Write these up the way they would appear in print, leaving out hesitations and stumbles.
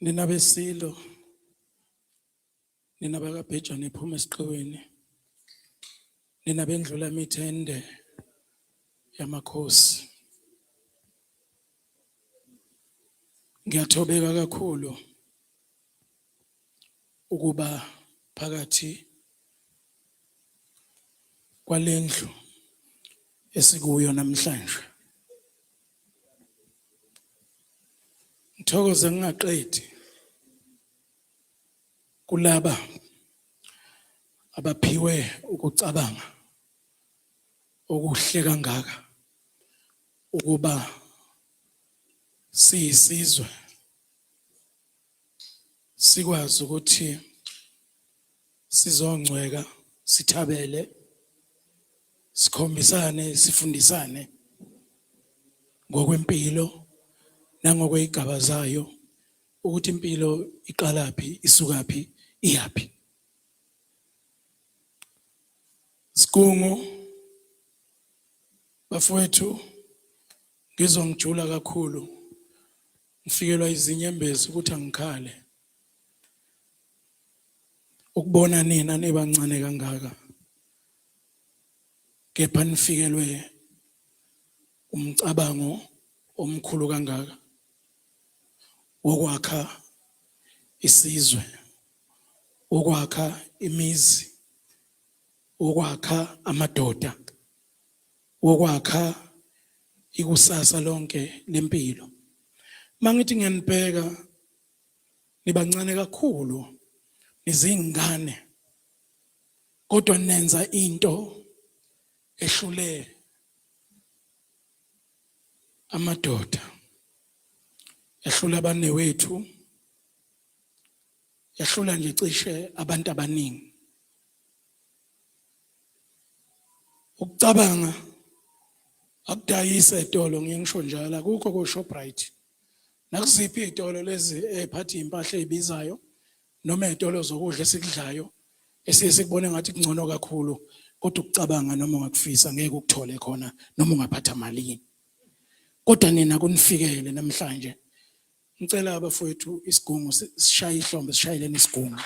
Nina beSilo, nina bakaBhejane ephuma esiqiwini, nina bendlula mithende yamakhosi. Ngiyathobeka kakhulu ukuba phakathi kwalendlu esikuyo namhlanje. Ngithokoze ngingaqedi kulaba abaphiwe ukucabanga okuhle kangaka ukuba siyisizwe sikwazi ukuthi sizongcweka sithabele sikhombisane sifundisane ngokwempilo nangokweyigaba zayo ukuthi impilo iqalaphi isukaphi iyaphi. Sigungu bafowethu, ngizongijula kakhulu ngifikelwa izinyembezi ukuthi angikhale ukubona nina nibancane kangaka kepha nifikelwe umcabango omkhulu kangaka wokwakha isizwe, wokwakha imizi, wokwakha amadoda, wokwakha ikusasa lonke lempilo. Mangithi ngiyanibheka nibancane kakhulu, nizingane, kodwa nenza into ehlule amadoda, ehlula abanewethu, yahlula nje cishe abantu abaningi. Ukucabanga akudayisa etolo, ngiye ngisho njalo, akukho ko-Shoprite nakuziphi iy'tolo lezi ey'phatha iy'mpahla ey'bizayo noma ey'tolo zokudla esikudlayo esiye sikubone ngathi kungcono kakhulu, kodwa ukucabanga noma ungakufisa ngeke ukuthole khona noma ungaphatha malini. Kodwa nina kunifikele namhlanje. Ngicela abafowethu isigungu sishaye ihlombe, sishayeleni isigungu.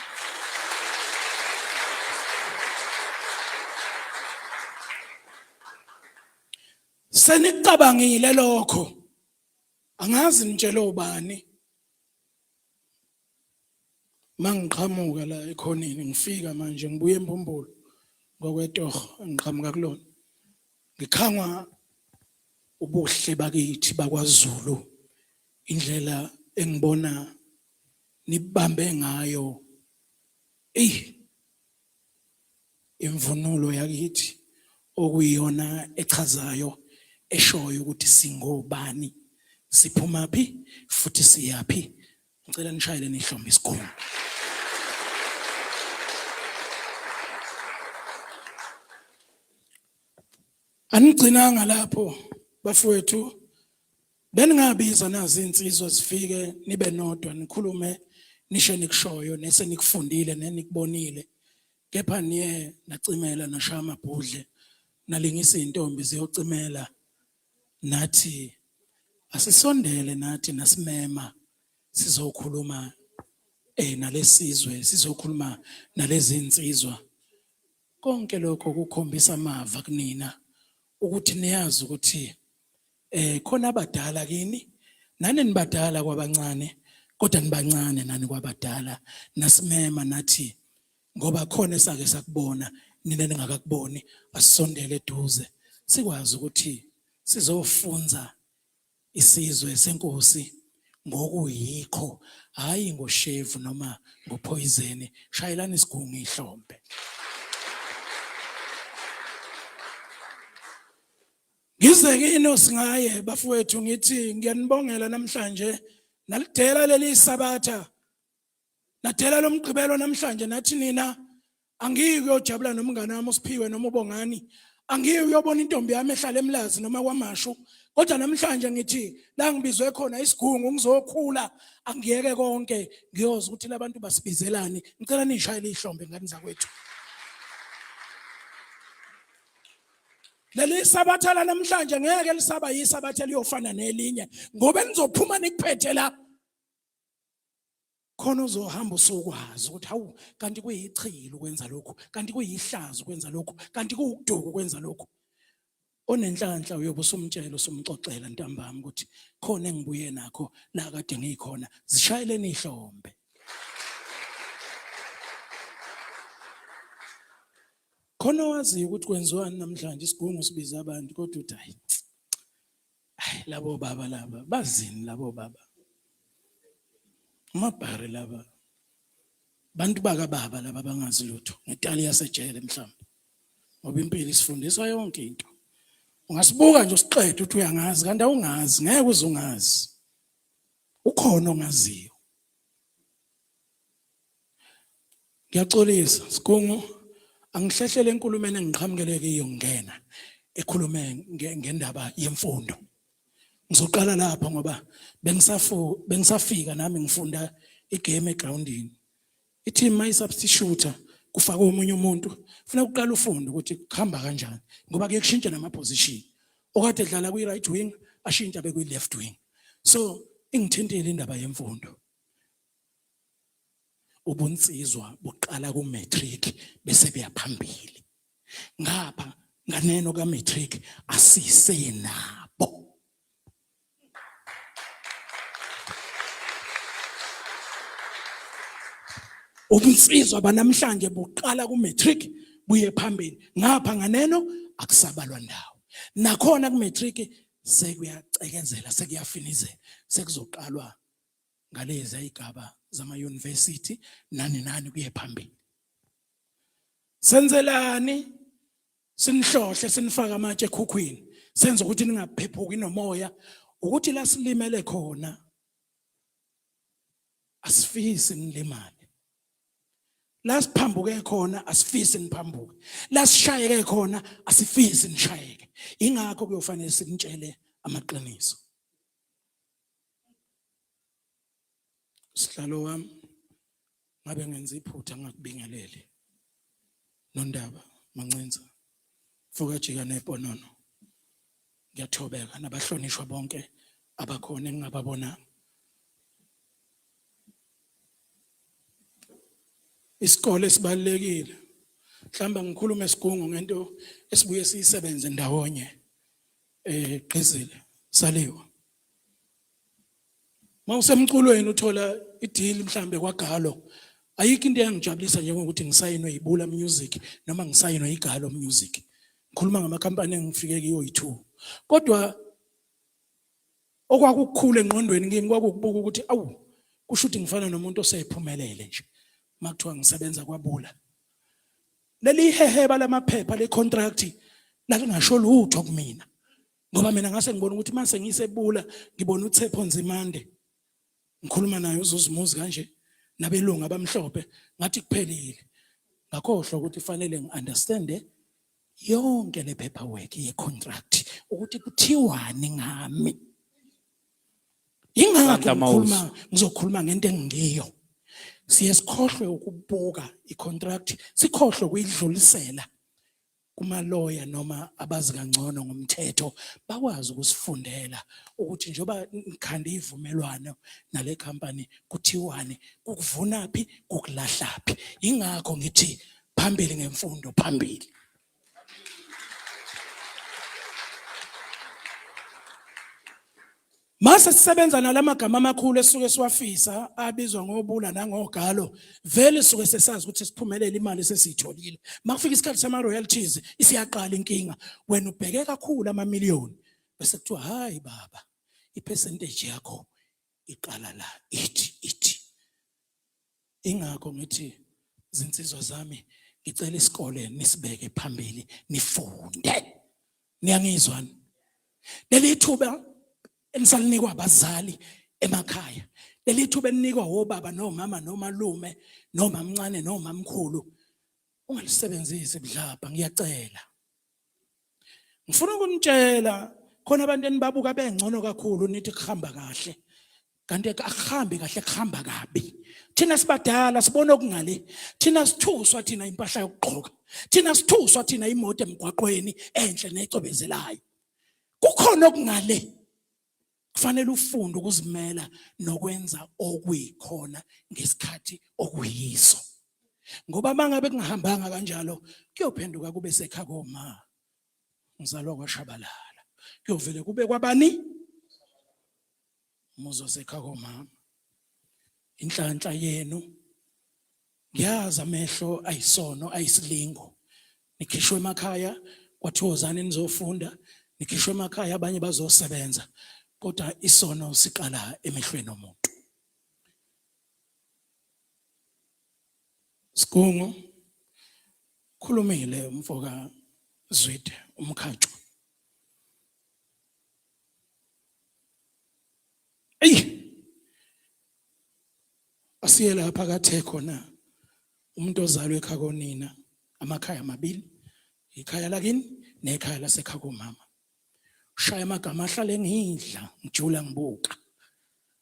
Senicabangile lokho, angazi nitshele ubani. Mangiqhamuka la ekhoneni ngifika manje ngibuye embumbulu ngokwetoho engiqhamuka kulona, ngikhangwa ubuhle bakithi bakwaZulu, indlela engibona nibambe ngayo eyi imvunulo yakithi okuyiyona echazayo eshoyo ukuthi singobani, siphumaphi futhi siyaphi. Ngicela nishayele nihlombe isigungu. Anigcinanga lapho bafowethu, beningabiza nazi insizwa zifike nibe nodwa nikhulume nisho nikushoyo nese nikufundile nenikubonile, kepha niye nacimela nashaya amabhudle nalingisa izintombi ziyocimela nathi asisondele nathi nasimema sizokhuluma eh nalesizwe, sizokhuluma nalezi insizwa. Konke lokho kukhombisa amava kunina ukuthi niyazi ukuthi eh khona abadala kini, nani nibadala kwabancane, kodwa nibancane nani kwabadala. Nasimema nathi ngoba khona esake sakubona nina ningakakuboni, asisondele eduze sikwazi ukuthi sizofunza isizwe senkosi ngokuyikho, hayi ngoshevu noma ngophoyizeni. Shayelani isigungu ihlombe. Ngize kini singaye bafowethu, ngithi ngiyanibongela namhlanje nalidela leli sabatha, nadela lomgqibelo namhlanje, nathi nina angiyi kuyojabula nomngane wami uSiphiwe noma uBongani, angiyi kuyobona intombi yami ehlala eMlazi noma kwaMashu, kodwa namhlanje ngithi la ngibizwe khona isigungu ngizokhula, angiyeke konke ngiyoza ukuthi labantu basibizelani. Ngicela nishayele ihlombe ngani zakwethu. Leli sabatha lanamhlanje ngeke lisaba yisabatha eliyofana nelinye, ngoba nizophuma nikuphethe la. Khona uzohamba usukwazi ukuthi hawu kanti kuyichilo ukwenza lokhu, kanti kuyihlazo ukwenza lokhu, kanti kuwukuduka ukwenza lokhu. Onenhlanhla uyobe usumtshela usumxoxela ntambama ukuthi khona engibuye nakho la kade ngikhona, zishayeleni ihlombe. Khona owaziyo ukuthi kwenziwani namhlanje, isigungu sibiza abantu kodwa uthi hayi hayi labo baba laba bazini labo baba amabhari laba bantu bakababa laba bangazi lutho ngetali yasejele mhlawumbe ngoba impilo isifundisa yonke into ungasibuka nje usiqede uthi uyangazi kanti awungazi ngeke uze ungazi ukhona ongaziyo Ngiyaxolisa sigungu angihlehlele enkulumeni engiqhamukele kiyo ngingena ekhulume ngendaba yemfundo. Ngizoqala lapho ngoba bengisafu bengisafika nami ngifunda igame egroundini. I-team mayisubstitute kufakwe omunye umuntu funeka uqale ufunde ukuthi kuhamba kanjani ngoba kuye kushintshe nama-position. Okade edlala kwi-right wing ashintshe abe kwi-left wing. So ingithintile indaba yemfundo. Ubunsizwa buqala ku-matric bese buyaphambili. Ngapha nganeno ka-matric asisenabo. Ubunsizwa banamhlanje buqala ku-matric buye phambili. Ngapha nganeno akusabalwa ndawo. Nakhona ku-matric sekuyacekezela, sekuyafinizela, sekuzoqalwa ngalezi igaba zama-university nani nani kuye phambili. Senzelani sinihlohle sinifake amatshe ekhukhwini senze ukuthi ningaphephuki nomoya ukuthi la silimele khona asifisi nilimale la siphambuke khona asifisi niphambuke la sishayeke khona asifisi nishayeke ingakho kuyofanele sinitshele amaqiniso Sihlalo wami ngabe ngenza iphutha ngakubingeleli. Nondaba Mancinza mfoka jika neponono. Ngiyathobeka nabahlonishwa bonke abakhona engingababonanga. Isikole sibalulekile. Mhlawumbe ngikhulume sigungu ngento esibuye siyisebenze ndawonye. Eh Gqizile saliwa. Mawusemculweni uthola ideal mhlambe kwaGalo. Ayikho into eyangijabulisa njengokuthi ngisayinwe yiBula Music noma ngisayinwe yiGalo Music. Ngikhuluma ngamakhampani engifike kiwo yi-2. Kodwa okwakukukhulu engqondweni kimi kwakukubuka ukuthi awu kusho ukuthi ngifana nomuntu osephumelele nje makuthiwa ngisebenza kwaBula. Leli heheba lamaphepha le contract lalingasho lutho kumina. Ngoba mina ngase ngibona ukuthi mase ngisebula ngibona uTshepo Nzimande ngikhuluma naye uZuzimuzi kanje nabelungu abamhlophe ngathi kuphelile ngakhohlwa ukuthi fanele ngiunderstande yonke le paperwork ye contract ukuthi kuthiwani ngami ingakho ngikhuluma ngizokhuluma ngento engiyo siye sikhohlwe ukubuka icontract sikhohlwe ukuyidlulisela kumaloya noma abazi kangcono ngomthetho bakwazi ukusifundela ukuthi njengoba ngikhanda ivumelwano nale company kuthiwani kukuvunaphi kukulahlaphi ingakho ngithi phambili ngemfundo phambili Mase sisebenza nalamagama amakhulu esuke siwafisa abizwa ngobula nangogalo vele suke sesazi ukuthi siphumelele imali sesiyitholile makufika isikhathi sama royalties isiyaqala inkinga wena ubheke kakhulu ama million bese kuthiwa hayi baba i percentage yakho iqala la ithi ithi Ingakho ngithi zinsizwa zami ngicela isikole nisibeke phambili nifunde. Niyangizwa? Leli thuba enisalinikwa abazali emakhaya. Leli thuba elinikwa obaba nomama nomalume nomamncane nomamkhulu ungalisebenzisi budlabha ngiyacela. Ngifuna ukunitshela khona abantu enibabuka bengcono kakhulu nithi kuhamba kahle. Kanti akuhambi kahle kuhamba kabi. Thina sibadala sibona okungale. Thina sithuswa thina impahla yokugqoka. Thina sithuswa thina imoto emgwaqweni enhle necwebezelayo. Kukhona okungale. Kufanele ufunde ukuzimela nokwenza okuyikhona ngesikhathi okuyiso. Ngoba mangabe kungahambanga kanjalo kuyophenduka kube sekhakoma. Ngizalwa kwaShabalala. Kuyovele kube kwabani? Umuzi wasekhaya komama. Inhlanhla yenu. Ngiyazi amehlo ayisono ayisilingo. Nikhishwe emakhaya kwathiwa wozani nizofunda, nikhishwe emakhaya abanye bazosebenza. Kodwa isono siqala emehlweni omuntu. Sigungu khulumile umfoka Zwide umkhatshwa. Eyi asiye lapha kathe khona umuntu ozalwe ekhaya konina amakhaya amabili ikhaya lakini nekhaya lasekhaya komama ushaya amagama ahlale ngidla ngijula ngibuka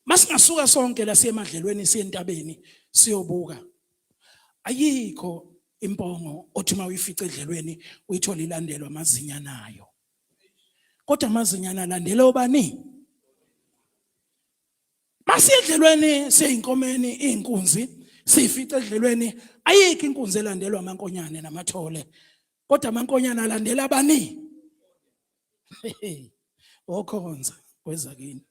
masingasuka sonke la siye emadlelweni siye entabeni siyobuka ayikho impongo othi uma uyifica edlelweni uyithola ilandelwa amazinyana ayo kodwa amazinyana alandela obani masiye edlelweni siyinkomeni inkunzi siyifica edlelweni ayikho inkunzi elandelwa amankonyane namathole kodwa amankonyane alandela abani okhonza kwezakini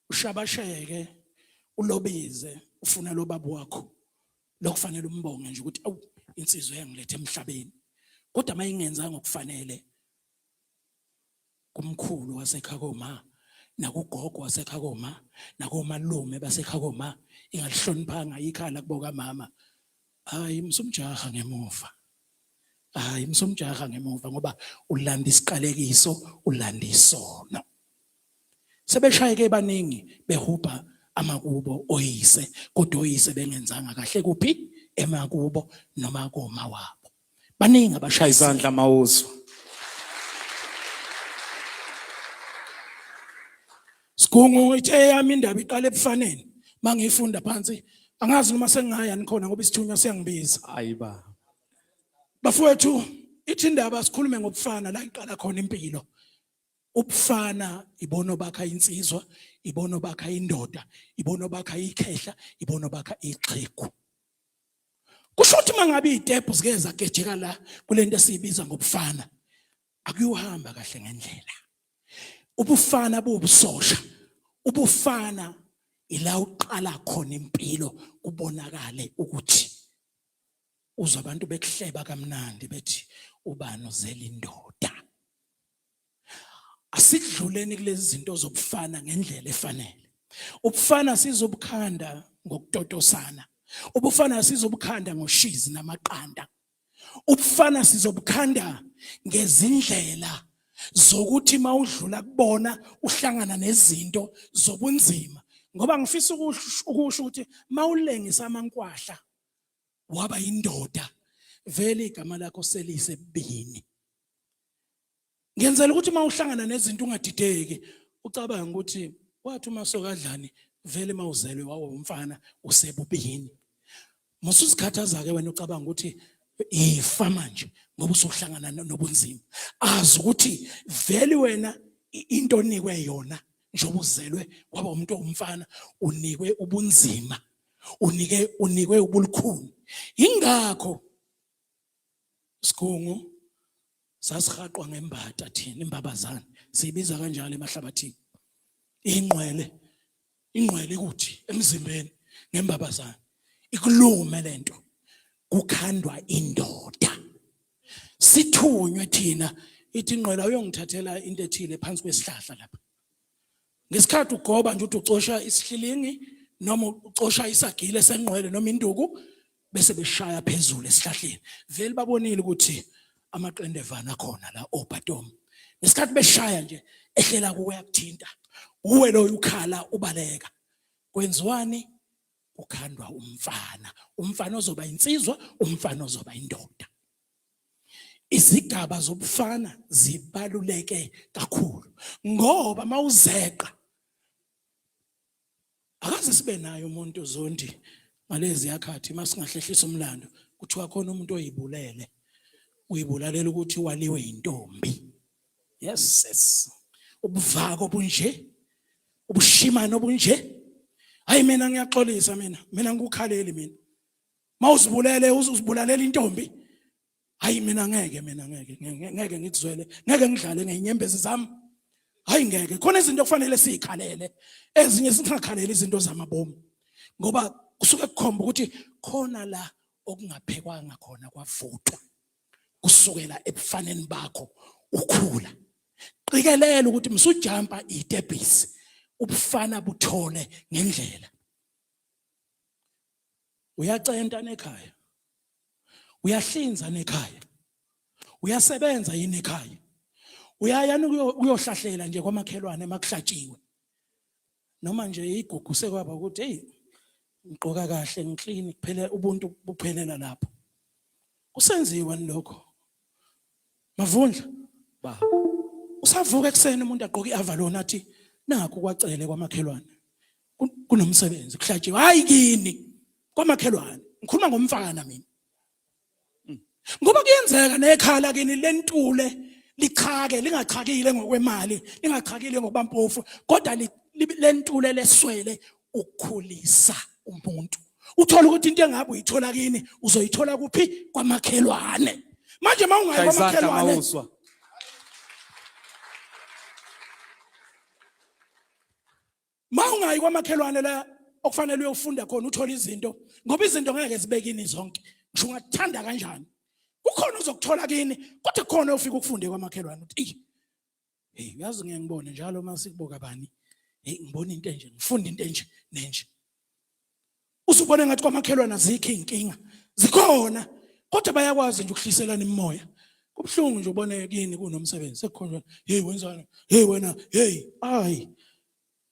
ushabasheke ulobize ufuna lo baba wakho lokufanele umbonge nje ukuthi awu insizwa yangiletha emhlabeni kodwa mayingenzanga okufanele kumkhulu wasekhaya koma nakugogo wasekhaya koma nakomalume basekhaya koma ingalihloniphanga ikhala kubo kamama hayi msumjaha ngemuva hayi msumjaha ngemuva ngoba ulanda isiqalekiso ulanda isono sebeshayeke baningi behubha amakubo oyise kodwa oyise bengenzanga kahle kuphi emakubo noma koma wabo baningi abashaya izandla mawuzwa Sigungu ithe yami indaba iqala ebufaneni mangiyifunda phansi angazi noma sengingaya nikhona ngoba isithunywa siyangibiza ayiba bafowethu ithi indaba sikhulume ngobufana la iqala khona impilo ubufana ibona bakha insizwa ibona bakha indoda ibona bakha ikhehla ibona bakha ixhegu kusho ukuthi mangabe izitebhu zike zagejeka la kulento esiyibiza ngobufana akuyohamba kahle ngendlela ubufana buwubusosha ubufana ila uqala khona impilo kubonakale ukuthi uzwa abantu bekuhleba kamnandi bethi ubani uzela indoda asidluleni kulezi zinto zobufana ngendlela efanele ubufana sizobukhanda ngokutotosana ubufana sizobukhanda ngoshizi namaqanda ubufana sizobukhanda ngezindlela zokuthi mawudlula kubona uhlangana nezinto zobunzima ngoba ngifisa ukusho ukuthi mawulengisa amankwahla waba indoda vele igama lakho selise bini ngenzela ukuthi uma uhlangana nezinto ungadideki ucabanga ukuthi wathi uma sokadlani vele mawuzelwe wawo umfana usebubini musuzikhathaza ke wena ucabanga ukuthi ifa manje ngoba usuhlangana nobunzima azi ukuthi vele wena into onikwe yona njengoba uzelwe waba umuntu owumfana unikwe ubunzima unike unikwe ubulukhuni ingakho sigungu sasihaqwa ngembata thina imbabazane siyibiza kanjalo emahlabathini ingqwele ingqwele ikuthi emzimbeni ngembabazane ikulume lento kukhandwa indoda sithunywe thina ithi ingqwele uyongithathela into ethile phansi kwesihlahla lapha ngesikhathi ugoba nje uthi ucosha isihlilingi noma ucosha isagile senqwele noma induku bese beshaya phezulu esihlahleni vele babonile ukuthi amaqendevana khona la obhatomu ngesikhathi beshaya nje ehlela kuwe yakuthinta uwe loyo ukhala ubaleka kwenziwani kukhandwa umfana umfana ozoba insizwa umfana ozoba indoda izigaba zobufana zibaluleke kakhulu ngoba mawuzeqa akaze sibe naye umuntu zondi ngalezi yakhathi masingahlehlisa umlando kuthiwa khona umuntu oyibulele uyibulalela ukuthi waliwe intombi yes yes Ubuvako obunje, ubushimane obunje. Hayi mina ngiyaxolisa mina, mina ngikukhaleli mina. Mawuzibulele uzibulalela intombi. Hayi mina ngeke mina ngeke ngeke ngikuzwele, ngeke ngidlale ngezinyembezi zami. Hayi ngeke, khona izinto okufanele sizikhalele, ezinye singakhaleli izinto zamabomu. Ngoba kusuke kukhomba ukuthi khona la okungaphekwanga khona kwavuthwa kusukela ebufaneni bakho ukhula. Qikelela ukuthi msujampa itebhisi ubufana buthole ngendlela. Uyacenta nekhaya, uyahlinza nekhaya, uyasebenza yini ekhaya, uyaya uyohlahlela nje kwamakhelwane makuhlatshiwe, noma nje igugu sekwaba ukuthi hey ngigqoka kahle ngiclean kuphela, ubuntu buphelela lapho. Kusenziwa lokho Mavundla Ba. Usavuka ekuseni umuntu agqoke iAvalon athi nakho kwacele kwamakhelwane. Kunomsebenzi kuhlatshiwe. Hayi kini kwamakhelwane. Ngikhuluma ngomfana mina. Ngoba kuyenzeka nekhala kini lentule lichake lingachakile ngokwemali, lingachakile ngokuba mpofu, kodwa lentule leswele ukukhulisa umuntu. Uthola ukuthi into engabe uyithola kini uzoyithola kuphi? Kwamakhelwane. Manje mawungayi kwamakhelwane mawungayi kwamakhelwane la okufanele uyofunda khona uthola izinto, ngoba izinto ngeke zibe kini zonke, ngisho ungathanda kanjani kukhona uzokuthola kini, kodwa kukhona ofika ukufunde kwamakhelwane uthi eyi hey uyazi ngeke ngibone njalo uma sikuboka bani, hey ngibona into enje, ngifunda into enje nenje. Usubone ngathi kwamakhelwane azikho izinkinga, zikhona, kodwa bayakwazi nje ukuhliselana imimoya. Kubuhlungu nje ubone kini kunomsebenzi sekukhonjwa, hey wenzani, hey wena, hey ayi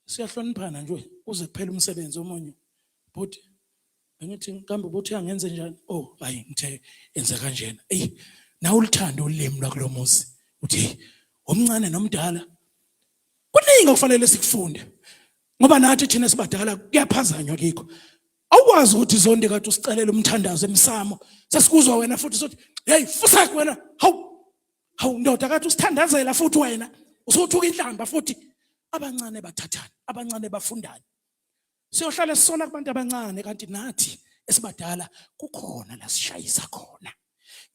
siyahloniphana nje kuze kuphele umsebenzi. Omunye bhuti bengithi kambe ubuthi angenze njani, oh hayi ngithe enze kanjena, ey nawe ulithanda ulimi lwakulomuzi uthi omncane nomdala. Kuningi okufanele sikufunde ngoba nathi thina sibadala kuyaphazanywa kikho. Awukwazi ukuthi zonke kade usicelela umthandazo emsamo sesikuzwa wena futhi sothi hey fusak wena, hawu hawu ndoda kade usithandazela futhi wena usuthuka inhlamba futhi. Abancane bathathana, abancane bafundana. Siyohlala sisola kubantu abancane kanti nathi esibadala kukhona la sishayisa khona.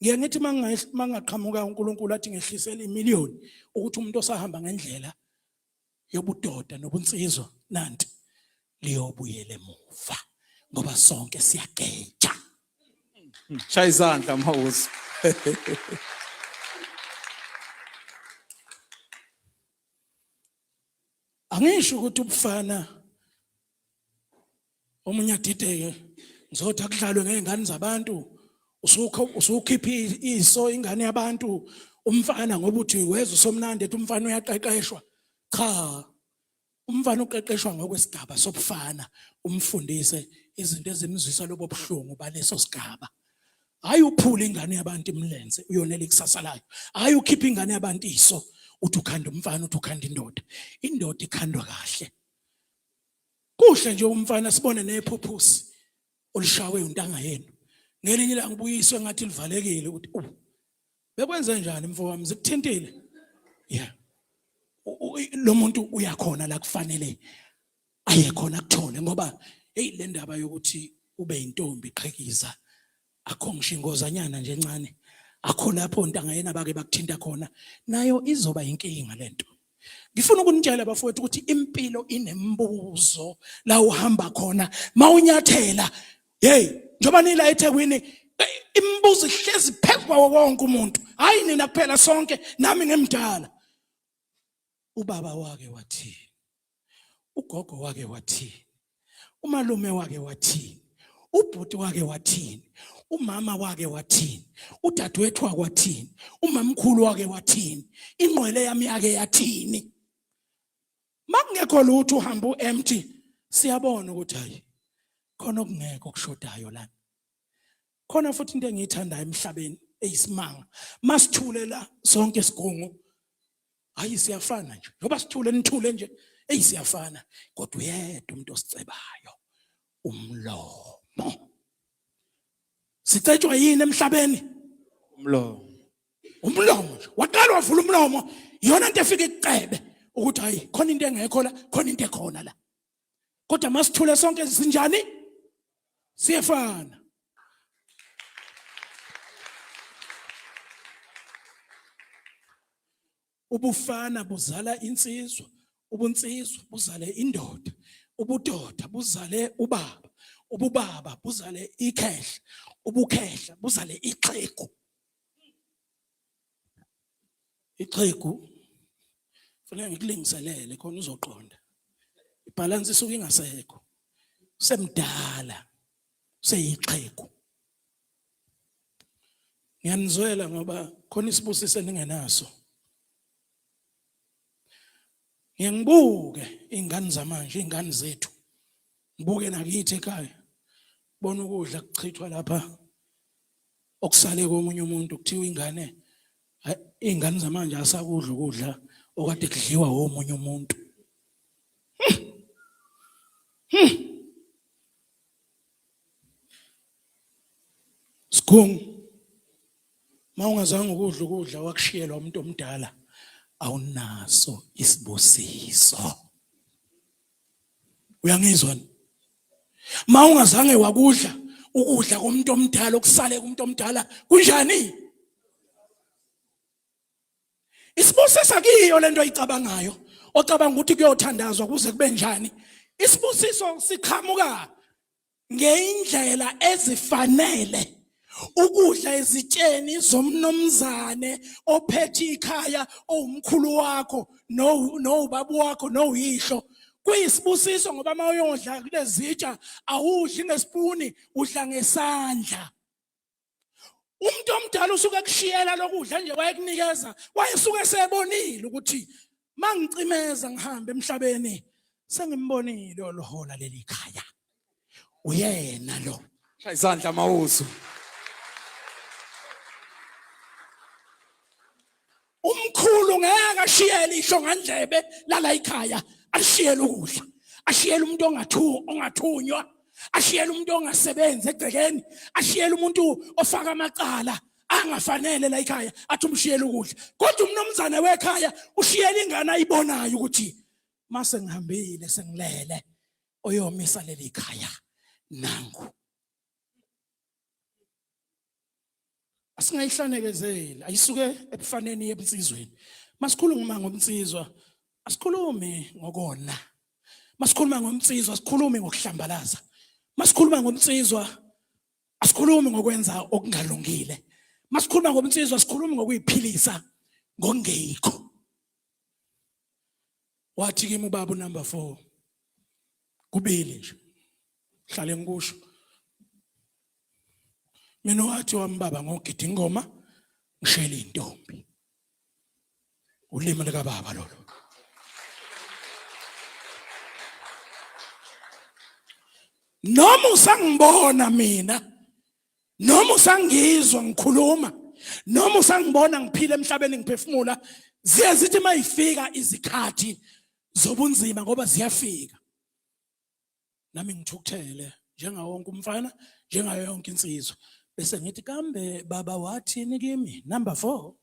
Ngiye ngithi mangaqhamuka uNkulunkulu athi ngehlisele imiliyoni ukuthi umuntu osahamba ngendlela yobudoda nobunsizwa nanti liyobuyela emuva ngoba sonke siyageja. Shaya izandla Mawusi. Angisho ukuthi ubufana omunye adideke ngizothi akudlalwe ngezingane zabantu, usukhipha iso ingane yabantu umfana ngoba uthi weza usomnandi ethi umfana uyaqeqeshwa. Cha, umfana uqeqeshwa ngokwesigaba sobufana, umfundise izinto ezimzwisa lobo buhlungu baleso sigaba. Hayi uphula ingane yabantu imlenze uyonela ikusasa layo. Hayi ukhipha ingane yabantu iso uthi ukhanda umfana, uthi ukhanda indoda. Indoda ikhandwa kahle. Kuhle nje umfana sibone nephuphusi olishawe untanga yenu. Ngelinye ilanga ubuyiswe ngathi livalekile ukuthi u bekwenze njani mfo wami, zikuthintile? Yeah. Lo muntu uyakhona la kufanele aye khona akuthole, ngoba hey le ndaba yokuthi ube intombi qhekiza akho ngisho ingozanyana nje encane, akho lapho ntanga yena bake bakuthinta khona, nayo izoba inkinga lento. Ngifuna ukunitshela bafowethu ukuthi impilo inembuzo la uhamba khona mawunyathela. Hey, njengoba nila eThekwini imibuzo ihlezi phezu kwawo wonke umuntu, hayi nina kuphela, sonke, nami ngemdala. Ubaba wake wathini, ugogo wake wathini, umalume wake wathini, ubhuti wake wathini, umama wake wathini, udadewethu wake wathini, umamkhulu wake wathini, ingqwele yami yake yathini. Makungekho lutho uhamba uempty, siyabona ukuthi hayi khona okungekho okushodayo lana. Khona futhi into engiyithandayo emhlabeni eyisimanga, masithule la sonke sigungu, hayi siyafana nje, njengoba sithule nithule nje, eyi siyafana, kodwa uyedwa umuntu osicebayo, umlomo. Sicetshwa yini emhlabeni? Umlomo. Umlomo nje. Waqala wavula umlomo, iyona into efika ikucebe. Ukuthi hayi khona into engekho la, khona into ekhona la. Kodwa masithule sonke sinjani? Siyefana. Ubufana buzala insizwa, ubunsizwa buzale indoda, ubudoda buzale ubaba, ububaba buzale ikhehla, ubukhehla buzale ixhegu. Ixhegu fanele ngikulingiselele khona uzoqonda. Ibhalansi isuke ingasekho. Semdala, seyixhegu. Ngiyanizwela ngoba khona isibusiso eningenaso. Ngiye ngibuke iy'ngane zamanje, iy'ngane zethu. Ngibuke nakithi ekhaya. Bona ukudla kuchithwa lapha okusale komunye umuntu kuthiwa ingane iy'ngane zamanje asakudla ukudla okade kudliwa womunye umuntu. Sikhungu mawungazange ukudla ukudla wakushiyelwa umuntu omdala awunaso isibusiso. Uyangizwa? Mawungazange wakudla ukudla komuntu omdala okusale kumuntu omdala kunjani? Isibusiso akiyo lento oyicabangayo ocabanga ukuthi kuyothandazwa kuze kube njani. Isibusiso siqhamuka ngeindlela ezifanele ukudla ezitsheni zomnomzane ophethe ikhaya owumkhulu wakho nowubaba wakho nowuyihlo kuyisibusiso ngoba uma uyodla kulezitsha awudli ngesipuni udla ngesandla. Umuntu omdala usuke ekushiyela lokudla nje wayekunikeza, wayesuke esebonile ukuthi mangicimeza ngihambe emhlabeni sengimbonile olohola leli khaya. Uyena lo. Shaya izandla mawuzu. Umkhulu ngeke ashiyele ihlongandlebe lala ikhaya, ashiyele ukudla, ashiyele umuntu ongathu ongathunywa, ashiyele umuntu ongasebenzi egcekeni, ashiyele umuntu ofaka amacala angafanele la ekhaya, athi umshiyele ukudla. Kodwa umnomzane wekhaya ushiyele ingane ayibonayo ukuthi mase ngihambile sengilele oyomisa leli khaya nangu. Asingayihlanekezeli, ayisuke ebufaneni yebunsizweni. Masikhuluma ngomnsizwa, asikhulumi ngokona. Masikhuluma ngomnsizwa, asikhulumi ngokuhlambalaza. Masikhuluma ngomnsizwa, asikhulumi ngokwenza okungalungile. Masikhuluma ngomnsizwa, asikhulumi ngokuyiphilisa ngokungeyikho. Wathi kimi ubaba number 4 kubili nje hlale ngikusho mina wathi wami baba ngogida ingoma ngishele intombi ulimi likababa lolo. Noma usangibona mina, noma usangizwa ngikhuluma, noma usangibona ngiphila emhlabeni ngiphefumula, ziye zithi mayifika izikhathi zobunzima ngoba ziyafika, nami ngithukuthele njengawo wonke umfana, njengayo yonke insizwa, bese ngithi kambe baba wathini kimi number 4.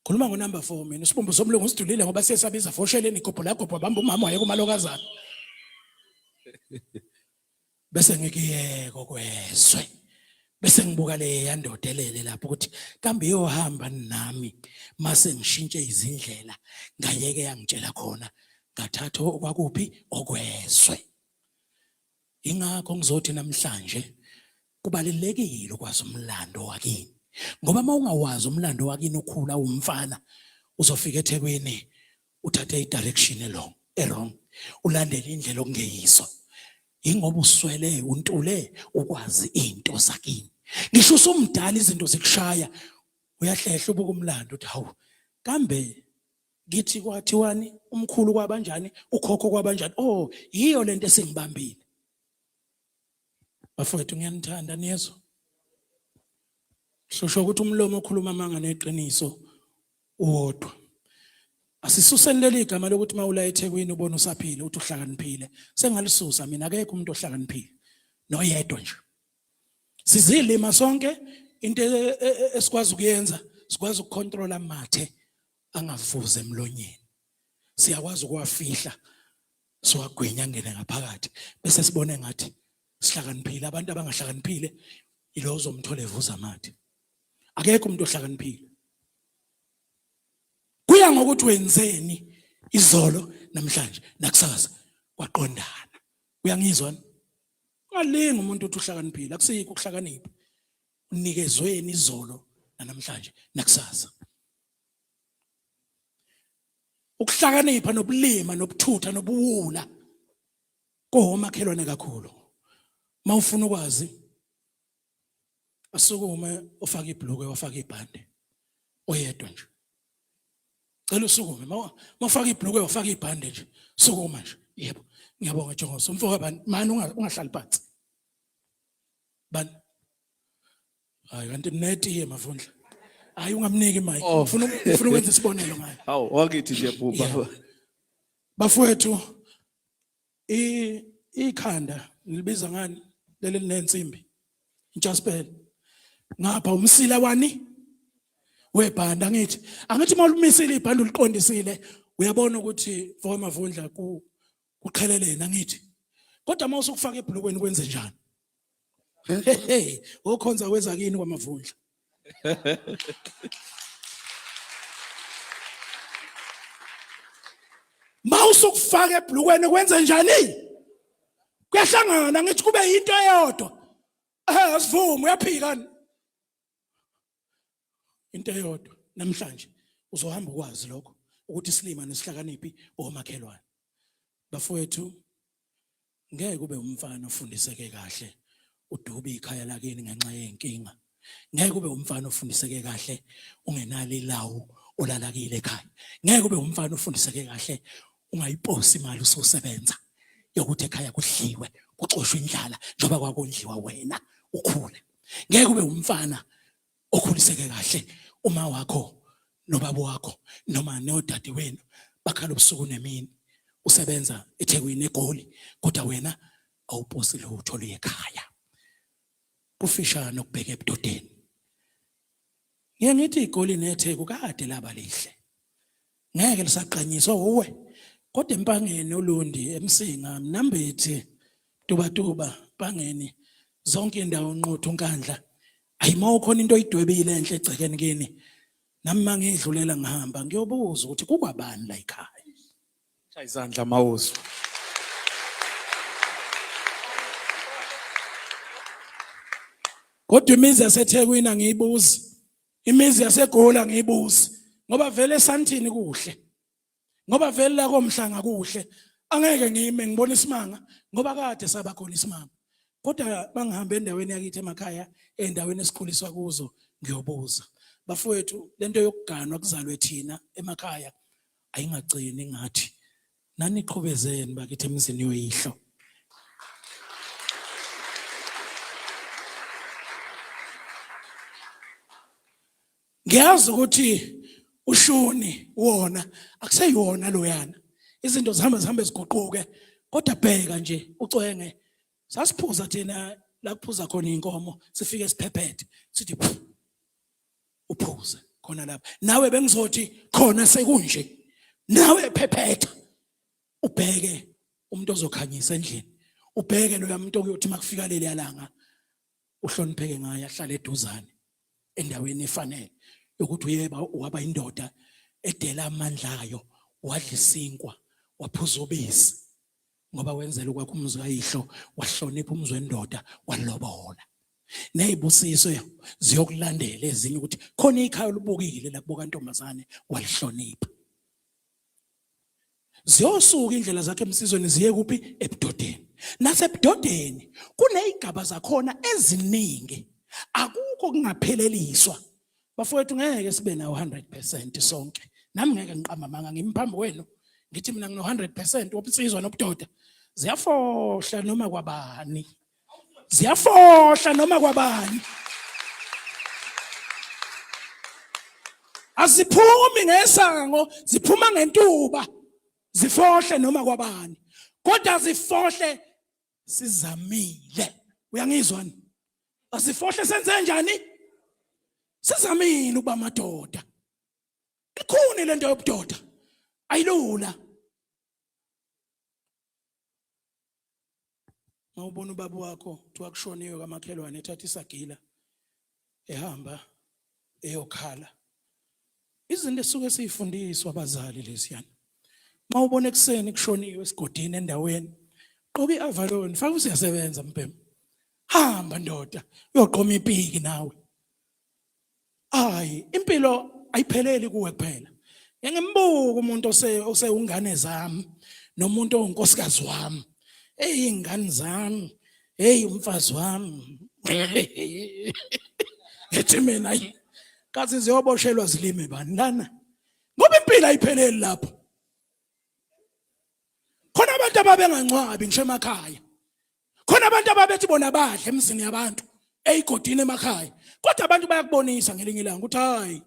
Khuluma ngo number 4 mina isibumbu somlungu sidulile ngoba siye sabiza fosheleni igobho lagobho bamba umama waye kumalokazana. Bese ngikuyeko kwezwe. Bese ngibuka le yandoda elele lapho ukuthi kambe iyohamba nami mase ngishintshe izindlela ngayeke yangitshela khona ngathatha okwakuphi okwezwe. Ingakho ngizothi namhlanje kubalulekile ukwazi umlando wakini, ngoba uma ungawazi umlando wakini ukhula umfana uzofika eThekwini uthathe i-direction elong erong ulandele indlela okungeyiso, yingoba uswele untule ukwazi into zakini. Ngisho usumdala izinto zikushaya uyahlehla ubuka umlando uthi hawu kambe kithi kwathiwani, umkhulu kwabanjani, ukhokho kwabanjani, oh yiyo lento esingibambile. Bafowethu ngiyanithanda niyezwa. Hlushwa ukuthi umlomo okhuluma amanga neqiniso uwodwa. Asisuseni leli gama lokuthi mawula eThekwini ubona usaphile uthi uhlakaniphile. Sengalisusa mina, akekho umuntu ohlakaniphile noyedwa nje. Sizilima sonke into esikwazi ukuyenza, sikwazi ukucontrol amathe angavuze emlonyeni. Siyakwazi ukuwafihla siwagwinya angene ngaphakathi bese sibone ngathi sihlakaniphile. Abantu abangahlakaniphile ilo uzomthola evuza amathe. Akekho umuntu ohlakaniphile. Kuya ngokuthi wenzeni izolo namhlanje nakusasa kwaqondana. Uyangizwa? Ungalingi umuntu uthi uhlakaniphile, akusikho ukuhlakanipha. Unikezweni izolo namhlanje nakusasa. Ukuhlakanipha nobulima nobuthutha nobuwula kowomakhelwane kakhulu. Mawufuna ukwazi asukume ufake ibhlukwe wafaka ibhande oyedwa nje. Cela usukume mawufaka ibhlukwe wafaka ibhande nje. Sukuma nje. Yebo. Ngiyabonga Jongoso. Mfoka bani mani ungahlali phansi. Bani? Hayi kanti netiye Mavundla. Hayi ungamniki mic. Oh. Ufuna ufuna ukwenza isibonelo ngayo. Hawu wakithi nje bhuba. Yeah. Bafowethu i ikhanda nilibiza ngani leli linensimbi injaspel. Ngapha umsila wani? Webhanda ngithi. Angithi mawulimisile ibhanda uliqondisile uyabona ukuthi mfoka Mavundla ku kuqhelelene angithi. Kodwa mawusukufaka ebhlukweni kwenze njani? Hey, okhonza kweza kini kwamavundla. Mawusukufaka ebhlukweni kwenze njani? Kuyahlangana ngithi kube into eyodwa. Eh asivume uyaphika ni. Into eyodwa namhlanje uzohamba ukwazi lokho ukuthi isilima nesihlakaniphi omakhelwane. Bafowethu ngeke ube umfana ofundiseke kahle udube ikhaya lakini ngenxa yezinkinga. Ngeke ube umfana ofundiseke kahle ungenalo ilawu olalakile ekhaya. Ngeke ube umfana ofundiseke kahle ungayiposi imali ususebenza yokuthi ekhaya kudliwe kuxoshwe indlala njengoba kwakondliwa wena ukhule. Ngeke ube umfana okhuliseke kahle uma wakho nobaba wakho noma nodadewenu bakhala ubusuku nemini usebenza eThekwini eGoli kodwa wena awuposi lutho luye ekhaya. Kufishane ukubheka ebudodeni. Ngiye ngithi iGoli neTheku kade laba lihle. Ngeke lisaqanyiswa uwe. Kodwa empangeni olundi eMsinga Mnambithi Tubatuba Mpangeni zonke indawo Nquthu Nkandla ayima ukhona into oyidwebile enhle egcekeni kini nami mangidlulela ngihamba ngiyobuza ukuthi kukwabani la ekhaya. Shaya izandla mawuzwa. Kodwa imizi yaseThekwini angiyibuzi. Imizi yaseGoli angiyibuzi ngoba vele eSandton kuhle. Ngoba vele la koMhlanga kuhle. Angeke ngime ngibona isimanga ngoba kade saba khona isimanga. Kodwa bangihamba endaweni yakithi emakhaya endaweni esikhuliswa kuzo ngiyobuza. Bafowethu lento yokuganwa kuzalwe thina emakhaya ayingagcini ngathi naniqhubezeni bakithi emizini yoyihlo. Ngiyazi ukuthi ushuni wona akuseyiwona loyana. Izinto zihamba zihambe ziguquke kodwa bheka nje ucwenge sasiphuza thina la kuphuza khona inkomo sifike siphephethe sithi phu uphuze khona lapha nawe bengizothi khona sekunje nawe phephetha ubheke umuntu ozokhanyisa endlini ubheke loya muntu okuyothi makufika leli yalanga uhlonipheke ngaye ahlale eduzane endaweni efanele yokuthi uyeba waba indoda edela amandla ayo wadla isinkwa waphuza ubisi ngoba wenzela ukwakha umuzi kayihlo wahlonipha umuzi wendoda walobola nezibusiso ziyokulandela ezinye ukuthi khona ikhaya olubukile lakubo kantombazane walihlonipha ziyosuka indlela zakhe emsizweni ziye kuphi ebudodeni nasebudodeni kunezigaba zakhona eziningi akukho kungapheleliswa bafowethu ngeke sibe nawo 100% sonke nami ngeke ngiqamba amanga ngimi phambi kwenu ngithi mina ngino 100% wobunsizwa nobudoda ziyafohla noma kwabani ziyafohla noma kwabani aziphumi ngesango ziphuma ngentuba zifohle noma kwabani kodwa zifohle sizamile uyangizwa ni asifohle senze njani sizamile ukuba madoda. Ikhuni lento yobudoda ayilula. Mawubona ubaba wakho kuthiwa kushoniwe kamakhelwane ethatha isagila ehamba eyokhala. Izinto esuke siyifundiswa abazali leziyana. Mawubona ekuseni kushoniwe esigodini endaweni, gqoka i-avalon, faka usiyasebenza mbhemu. Hamba ndoda, uyoqoma ipiki nawe. Hayi, impilo ayipheleli kuwe kuphela. Ngeke ngimbuke umuntu ose osewungane zami nomuntu owunkosikazi wami. Hey ingane zami, hey umfazi wami. Ngithi mina ayi kazi ziyoboshelwa zilime bani lana. Ngoba impilo ayipheleli lapho. Khona abantu ababengangcwabi ngisho emakhaya. Khona abantu ababethi bona badle emzini yabantu eyigodini emakhaya. Kodwa abantu bayakubonisa ngelinye ilanga ukuthi hayi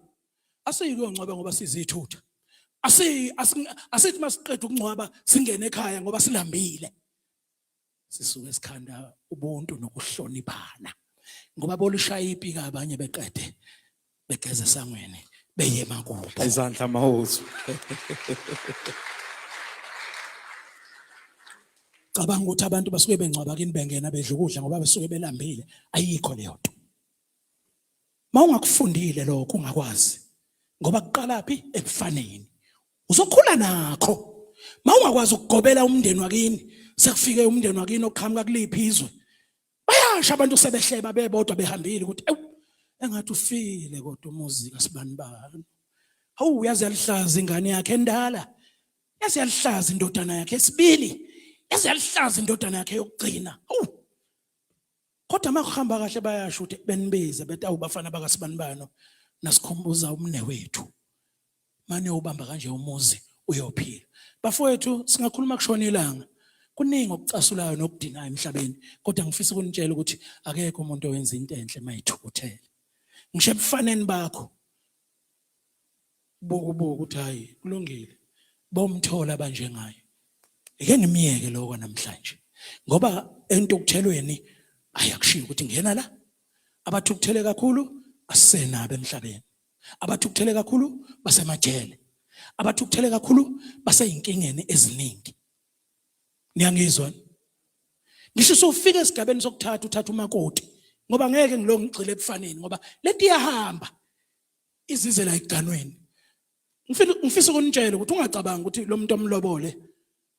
asiyi kuyongcwaba ngoba sizithutha. Asi asithi masiqeda ukungcwaba singene ekhaya ngoba silambile. Sisuke sikhanda ubuntu nokuhloniphana. Ngoba bolushaya ipika abanye beqede begeze esangweni beye emakubo. Izandla mawuzu. Cabanga ukuthi abantu basuke bengcwaba kini bengena bedla ukudla ngoba besuke belambile. Ayikho leyo nto. Mawungakufundile lokho ungakwazi. Ngoba kuqala phi ebufaneni. Uzokhula nakho. Mawungakwazi ukugobela umndeni wakini, sekufike umndeni wakini oqhamuka kuliphi izwe. Bayasho abantu sebehleba bebodwa behambile ukuthi ewu engathi ufile kodwa umuzi kasibanibani. Hawu yaze yalihlaza ingane yakhe endala. Yaze yalihlaza indodana yakhe esibili. Yaze yalihlaza indodana yakhe yokugcina. Hawu. Kodwa makuhamba kahle bayasho ukuthi benibize bethi awu bafana bakasibanibano nasikhumbuza umne wethu. Mane ubamba kanje umuzi uyophila. Bafowethu singakhuluma kushona ilanga. Kuningi okucasulayo nokudinayo emhlabeni kodwa ngifisa ukunitshela ukuthi akekho umuntu owenza into enhle mayithukuthele. Ngisho ebufaneni bakho buka ubuka ukuthi hayi kulungile bomthola abanjengaye. Ike ngimyeke lokho namhlanje ngoba entukuthelweni ayakushiya ukuthi ngena la abathukuthele kakhulu asisenabo emhlabeni. Abathukuthele kakhulu basemajele. Abathukuthele kakhulu baseyinkingeni eziningi. Niyangizwa? Ngisho usufika esigabeni sokuthatha uthatha umakoti ngoba ngeke ngilo ngigxile ebufaneni ngoba lento iyahamba izize la ekuganweni. Ngifisa ukunitshela ukuthi ungacabangi ukuthi lo muntu omlobole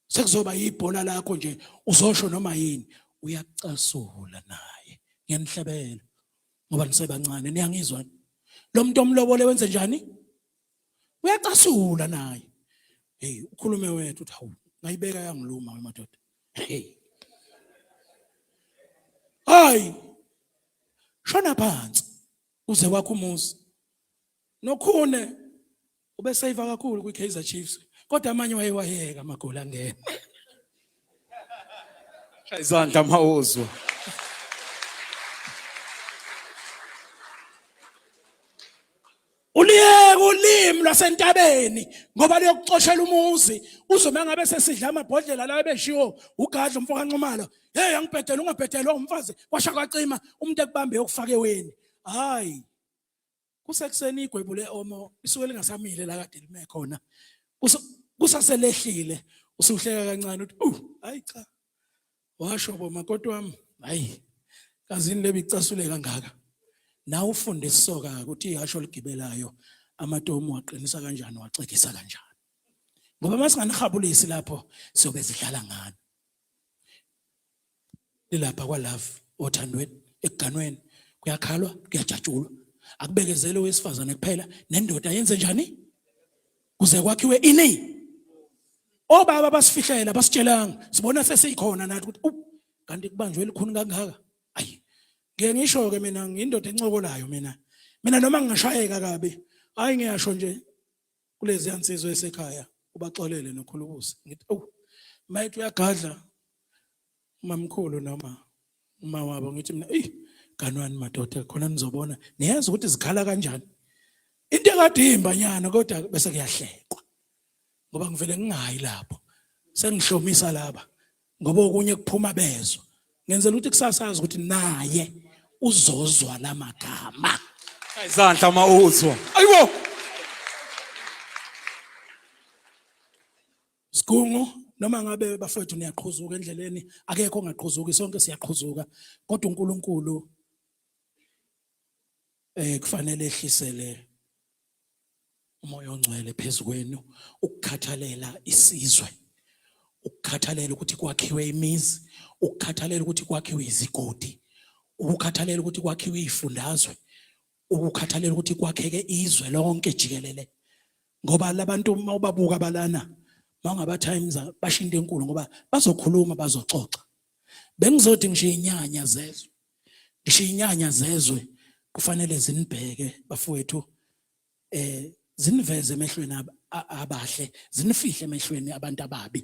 sekuzoba yibhola lakho nje uzosho noma yini uyacasula naye ngiyanihlebela ngoba nisebancane niyangizwa lo muntu omlobole wenze njani uyacasula naye hey ukhulume wethu uthi hawu ngayibeka yangiluma we madoda hey hayi shona phansi uze wakho umuzi nokhune ubeseyiva kakhulu kwi-Kaizer Chiefs kodwa amanye wayewayeka amagoli angena Shaya izandla mawuzwa. Uliyeke ulimi lwasentabeni ngoba liyokuxoshela umuzi uzobe ngabe sesidla amabhodlela la ebeshiwo ugadla umfo kaNxumalo hey angibhedela ungabhedelwa umfazi kwasha kwacima umuntu ekubambe yokufaka eweni hayi Kusekuseni igwebu le-omo lisuke lingasamile la kade lime khona. Kusaselehlile usuhleka kancane uthi uh hayi cha. Washo bo makoti wami hayi kazini lebicasule kangaka. Nawe ufunde isisoka ukuthi ihasho ligibelayo amatomu waqinisa kanjani waxegisa kanjani. Ngoba masinganihabulisi lapho siyobe sidlala ngani. Lilapha kwa love othandweni ekuganweni kuyakhalwa kuyajatshulwa akubekezele owesifazane kuphela nendoda yenze njani kuze kwakhiwe ini obaba basifihlela basitshelanga sibona sesikhona nathi ukuthi uh kanti kubanjwe elikhuni kangaka ayi ngeke ngisho ke mina ngiyindoda encokolayo mina mina noma ngingashayeka kabi hayi ngiyasho nje kulezi yansizwa esekhaya ubaxolele nokhulubusi ngithi oh mayithi uyagadla umamkhulu noma uma wabo ngithi mina eyi ganwani madoda khona nizobona niyazi ukuthi zikhala kanjani into ekade iyimbanyana kodwa bese kuyahlekwa ngoba ngivele ngingayi lapho sengihlomisa laba ngoba okunye kuphuma bezwa ngenzela ukuthi kusasa azi ukuthi naye uzozwa lamagama Izandla mawuzwa. Ayibo. Sigungu noma ngabe bafowethu niyaqhuzuka endleleni akekho ongaqhuzuki sonke siyaqhuzuka kodwa uNkulunkulu eh kufanele ehlisele umoya ongcwele phezukwenu ukukhathalela isizwe ukukhathalela ukuthi kwakhiwe imizi ukukhathalela ukuthi kwakhiwe izigodi ukukhathalela ukuthi kwakhiwe izifundazwe ukukhathalela ukuthi kwakheke izwe lonke jikelele ngoba labantu uma ubabuka balana mawungaba times basho into enkulu ngoba bazokhuluma bazoxoxa bengizothi ngisho inyanya zezwe ngisho inyanya zezwe kufanele zinibheke bafowethu eh ziniveze emehlweni abahle zinifihle emehlweni abantu ababi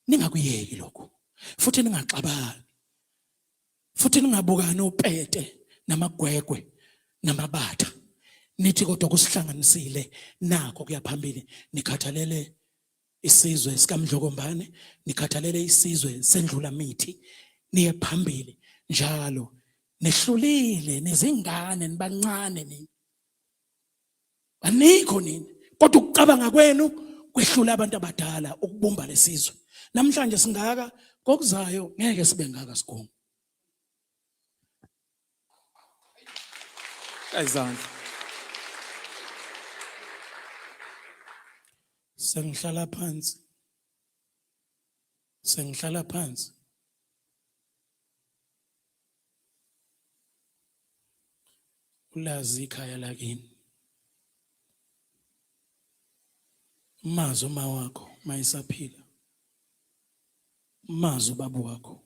ningakuyeki lokho futhi ningaxabani futhi ningabukani opete namagwegwe namabatha nithi kodwa kusihlanganisile nakho kuya phambili nikhathalele isizwe sikaMdlokombane nikhathalele isizwe sendlula mithi niye phambili njalo nehlulile nezingane nibancane nini anikho nini kodwa ukucabanga kwenu kwehlula abantu abadala ukubumba lesizwe namhlanje singaka kokuzayo ngeke sibe ngaka sigungu Izandla. Sengihlala phansi. Sengihlala phansi. Ulazi ikhaya lakini. Umazi uma wakho mayisaphila. Umazi ubaba wakho.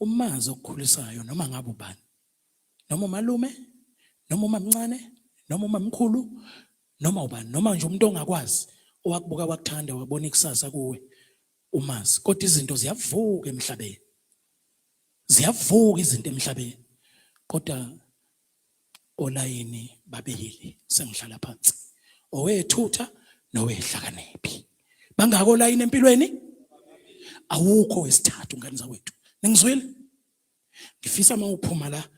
Umazi okukhulisayo noma ngabe ubani. Noma umalume, noma umamncane, noma umamkhulu, noma ubani, noma nje umuntu ongakwazi owakubuka wakuthanda wabona ikusasa kuwe umazi. Kodwa izinto ziyavuka emhlabeni. Ziyavuka izinto emhlabeni. Kodwa olayini babili sengihlala phansi owethutha nowehlakaniphi bangako olayini empilweni awukho wesithathu ngane zawethu ningizwile ngifisa uma uphuma la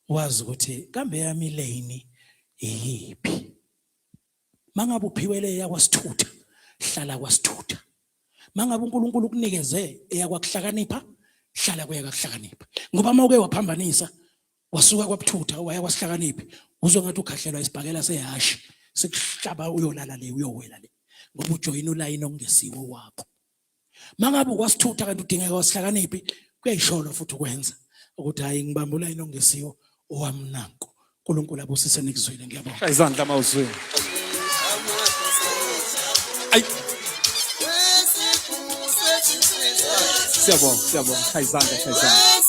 wazi ukuthi kambe yami lane iyiphi mangabe uphiwe le yakwasithutha hlala kwasithutha mangabe uNkulunkulu ukunikeze eyakwakuhlakanipha hlala kweyakakuhlakanipha ngoba uma uke waphambanisa wasuka kwabuthutha waya kwasihlakaniphi uzwe ngathi ukhahlelwa isibhakela sehashi sikuhlaba uyolala le uyowela le ngoba ujoyina ulayini okungesiwo wakho mangabe ukwasithutha kanti udingeka wasihlakaniphi kuyayisholo futhi ukwenza ukuthi hayi ngibamba ulayini okungesiwo owami nanku uNkulunkulu abusise nikuzwile ngiyabonga Shaya izandla mawuzwile. Ayi. Siyabonga, siyabonga. Shaya izandla, shaya izandla.